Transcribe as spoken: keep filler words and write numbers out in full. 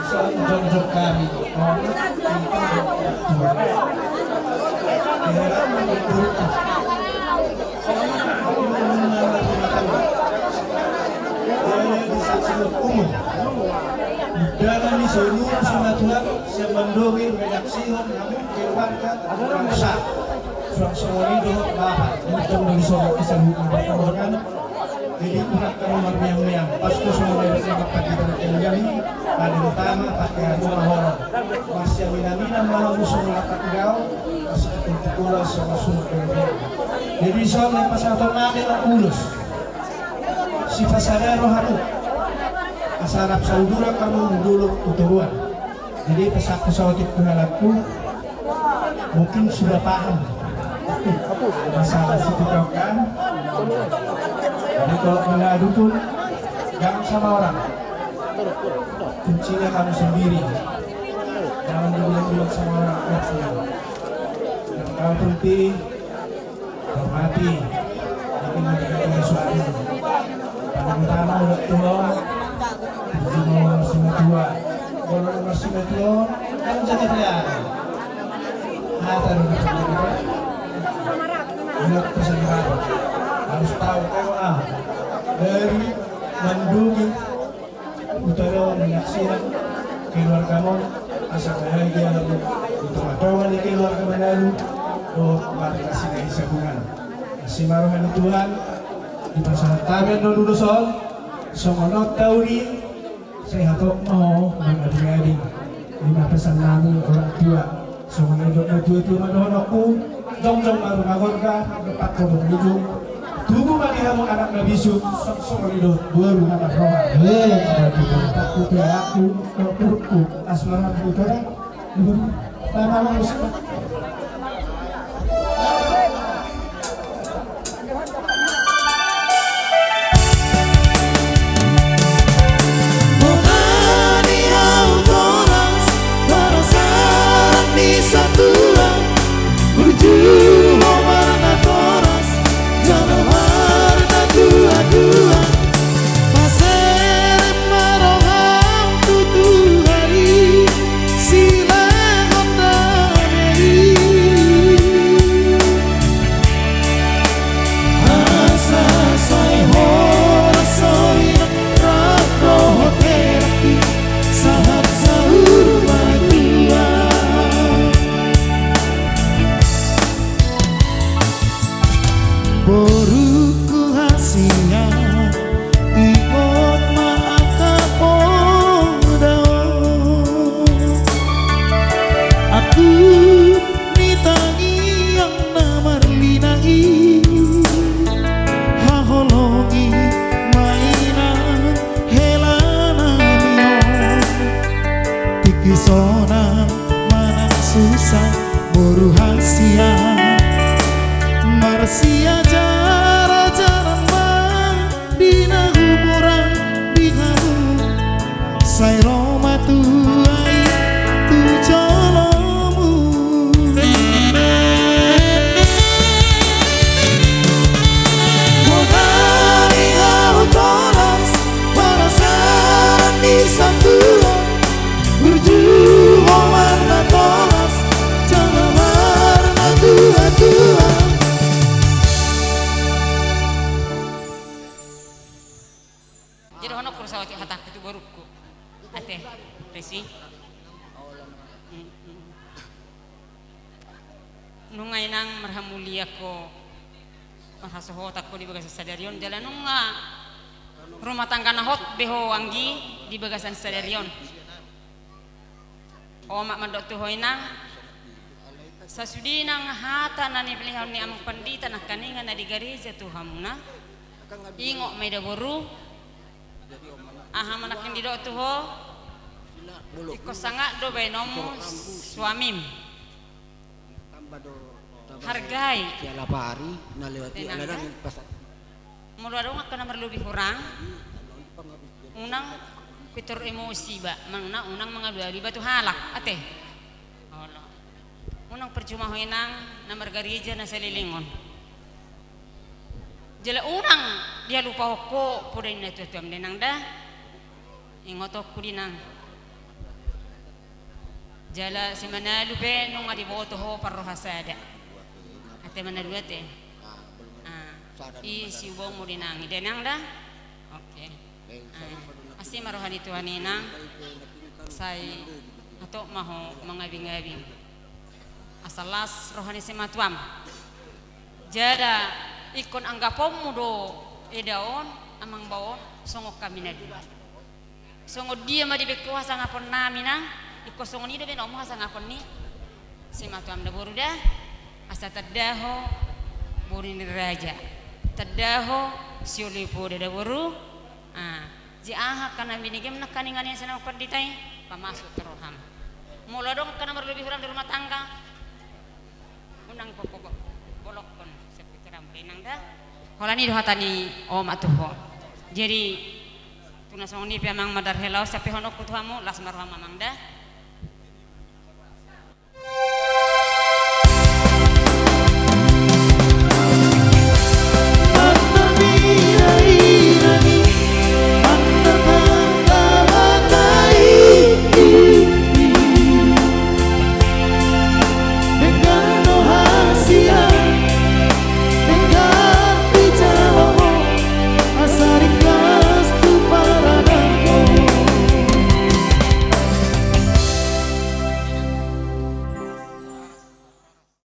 Jongjong hami. Dalam ni seluruh semua Tuhan, siap mandongeng, redaksihon, namun keluarga, bangsa, suang songoni dohot bapa, ujung dari songoni seluruh keluarga. Jadi, urat kamu marmiang-miang, pas tu semua merek yang akan kita kendali, pada utama pakai aku mahoro. Masih mina-mina malam musuh melakukan kau, masih ketemu sekolah sama semua keluarga. Jadi, soalnya pas atau nanti lah ulus. Si pasada rohamu. Asal rap saudura kamu dulu uturuan. Jadi, pesanku saotik pengalatku, mungkin sudah paham masalah situ kau kan. Jadi, kalau mengadu pun, jangan sama orang. Kuncinya kamu sendiri. Jangan dibilang-bilang sama orang. Oh, siap. Dan kau penting, hormati. Ini menjadi suami. Paling utama udah tua. Terjemah orang semua tua. Kalau orang semua tua, kan jaga pelihara. Nah, taruh di sini. Ingat pesan baru. Harus tahu, tahu, ah. Dari mandungi utara menyaksikan keluarga mon, asa bahagia untuk matongan di keluarga Manalu, oh, marga Sinai Sabungan. Simarohan Tuhan, di pasahat tamen no dulu sol, songon on tahu ni, sehat ho, mau mangadi-ngadi. Lima pesan nami orang tua. Songon na didok na tua-tua ma dohononku, jongjong ma ruma gorga, dompak godang ujung. Tubu ma di hamu anak na bisuk, songon na didok boru na marroha. Eh, berarti aku, aku, aku, aku, asmara, aku, aku, aku, aku, aku, aku, Boruku hasian, ingot ma angka poda on. Aku ni tangiang na marlina i, haholongi ma inang hela nami on. Tingki sonang manang susa, boru hasian, marsiajar-ajaran ma di na humurang di hamu, sai ro ma tuai tu jolomu. Bona ni hau toras, penasaran di satua. Burju ho marnatoras, jala marnatua-tua. Jadi, hono kursa otik hatangku tu borukku. Ate, Resi. Nunga inang marhamulian ho, marhasohotan ho di bagasan sadari on, jala nunga rumah tangga na hot be ho anggi di bagasan sadari on. Omak mandok tu ho inang, sasude nang hata na nipelihara ni amang pandita nangkaningan na di gareja tu hamuna. Ingot ma i da boru. Aha ma nangkin didok tu ho? Ingkon sangap do baenonmu suamim. Hargai. Molo adong angka na marlobi hurang, unang pintor emosi ba, manang unang mangadu-adu iba tu halak, ate. Olo. Unang percuma ho inang na margareja na saleleng on. Jala unang dialupahon ho poda ni natua-tuam da inang da. Ingot ho di inang. Jala si Manalu pe nunga diboto ho parroha sada. Ate Manalu ate. Ah, i siubaonmu da inang, i da inang da. Oke. Ah, asi ma roha ni Tuhan inang. Sai hatop ma ho mangabingabing. Asa las roha ni simatuam. Jala ingkon anggaponmu do eda on, amang bao on, songon hami na dua. Songon dia ma dibaen ho hasangapon nami nang, ingkon songon i do baenonmu hasangapon ni simatuam da boru da, asa tanda ho boru ni raja, tanda ho sioloi poda da boru. Ah, jala aha angka na binegem nangkaningan i, sinamot pandita i, pamasuk tu roham. Molo adong angka na marlobi hurang di rumah tangga, unang popo bolongkon, siap pikiran pe inang da. Holan i do hata ni omak tu ho. Jadi tu na songon i pe amang, mandar hela on siap pe hononku tu hamu, las ma roham amang da.